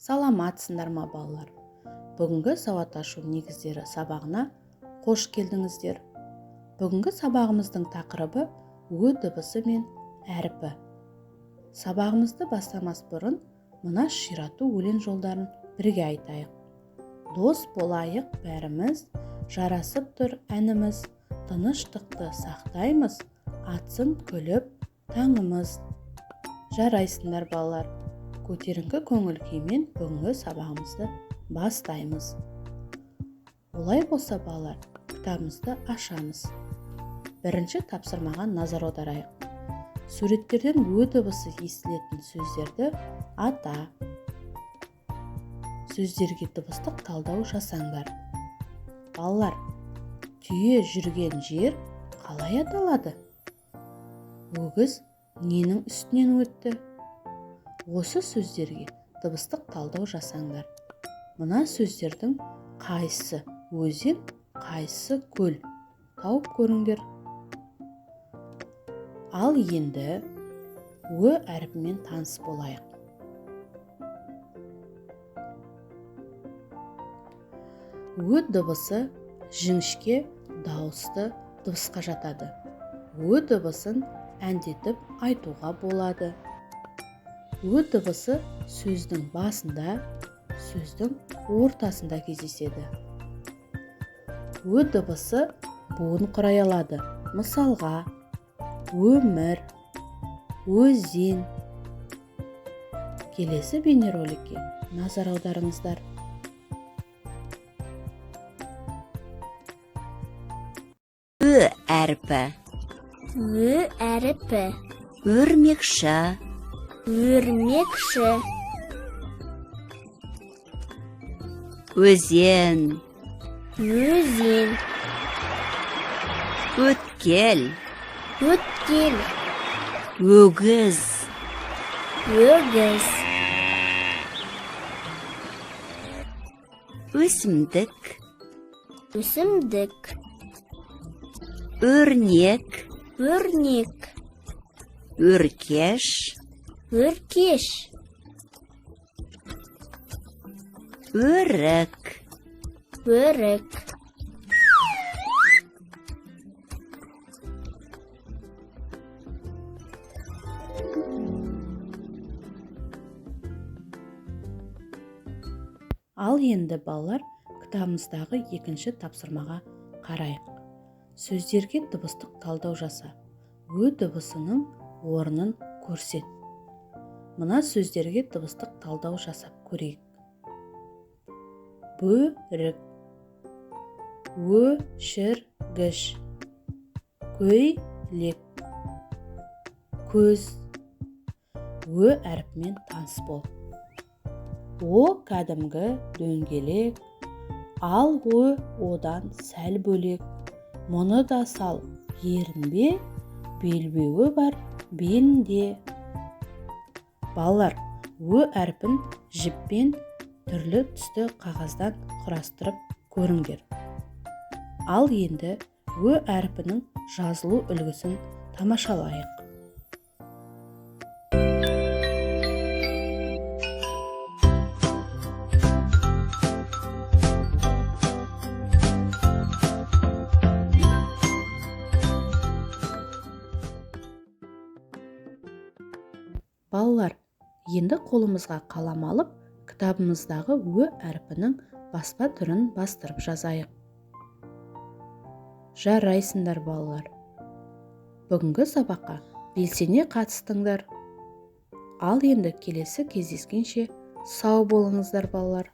Саламатсыңдар ма, балалар? Бүгінгі сауат ашу негіздері сабағына қош келдіңіздер. Бүгінгі сабағымыздың тақырыбы Ө дыбысы мен әрпі. Сабағымызды бастамас бұрын мына ширату өлең жолдарын бірге айтайық. Дос болайық бәріміз, жарасып тұр әніміз, тыныштықты сақтаймыз, атсын күліп таңымыз. Жарайсыңдар, балалар. Көтеріңкі көңіл күймен бүгінгі сабағымызды бастаймыз. Олай болса, балалар, кітабымызды ашамыз. Бірінші тапсырмаға назар аударайық. Суреттерден Ө дыбысы естілетін сөздерді ата. Сөздерге дыбыстық талдау жасаңдар. Балалар, түйе жүрген жер қалай аталады? Өгіз ненің үстінен өтті? Осы сөздерге дыбыстық талдау жасаңдар. Мына сөздердің қайсысы өзен, қайсысы көл? Тауып көріңдер. Ал енді Ө әрпімен таныс болайық. Ө дыбысы жіңішке дауысты дыбысқа жатады. Ө дыбысын әндетіп айтуға болады. Ө дыбысы сөздің басында, сөздің ортасында кездеседі. Ө дыбысы буын құрай алады. Мысалға, өмір, өзен. Келесі бейнероликке назар аударыңыздар. Ө әрпі. Ө әрпі. Өрмекші. Өрмекші. Өзен. Өзен. Өткел. Өткел. Өгіз. Өгіз. Өсімдік. Өсімдік. Өрнек. Өрнек. Өркеш. Өркеш. Өрік. Өрік. Ал енді, балалар, кітабымыздағы екінші тапсырмаға қарайық. Сөздерге дыбыстық талдау жаса. Ө дыбысының орнын көрсет. Мына сөздерге дыбыстық талдау жасап көрейік. Бөрік, өшіргіш, көйлек, көз. Ө әрпімен таныс бол. О кәдімгі дөңгелек, ал Ө одан сәл бөлек. Мұны да сал, ерінбе, белбеуі бар белінде. Балалар, Ө әрпін жіппен түрлі түсті қағаздан құрастырып көріңдер. Ал енді Ө әрпінің жазылу үлгісін тамашалайық. Балалар, енді қолымызға қалам алып, кітабымыздағы Ө әрпінің баспа түрін бастырып жазайық. Жарайсыңдар, балалар. Бүгінгі сабаққа белсене қатыстыңдар. Ал енді келесі кездескенше сау болыңыздар, балалар.